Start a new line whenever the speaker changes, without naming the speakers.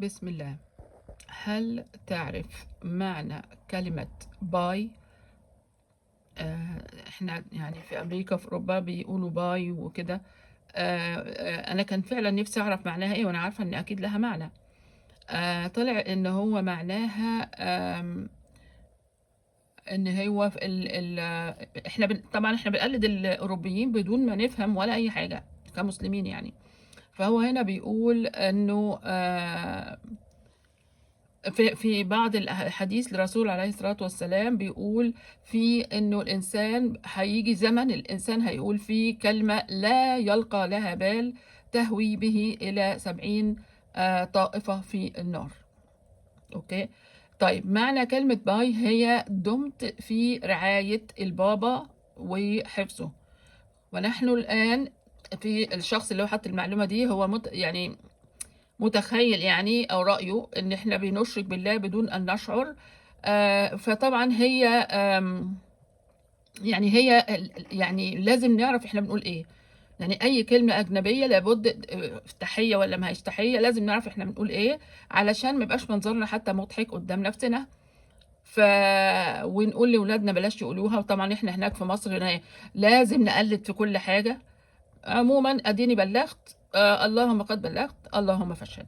بسم الله. هل تعرف معنى كلمة bye؟ إحنا يعني في أمريكا، في أوروبا بيقولوا bye وكده. أنا كان فعلًا نفسي أعرف معناها إيه، وأنا عارفة إن أكيد لها معنى. طلع إن هو معناها إن هو في ال ال إحنا طبعًا إحنا بنقلد الأوروبيين بدون ما نفهم ولا أي حاجة كمسلمين يعني. فهو هنا بيقول إنه في بعض الأحاديث للرسول عليه الصلاة والسلام بيقول في إنه الإنسان هييجي زمن الإنسان هيقول فيه كلمة لا يلقى لها بال تهوي به إلى 70 طائفة في النار. okay؟ طيب معنى كلمة bye هي دمت في رعاية البابا وحفظه. ونحن الآن في الشخص اللي هو حط المعلومة دي هو يعني متخيل يعني أو رأيه إن إحنا بنشرك بالله بدون أن نشعر. فطبعا هي يعني هي يعني لازم نعرف إحنا بنقول إيه. يعني أي كلمة أجنبية لابد تحية ولا ما هيش تحية، لازم نعرف إحنا بنقول إيه علشان ما يبقاش منظرنا حتى مضحك قدام نفسنا. ونقول لأولادنا بلاش يقولوها. وطبعا إحنا هناك في مصر لازم نقلد في كل حاجة. عموما أديني بلغت، اللهم قد بلغت، اللهم فاشهد.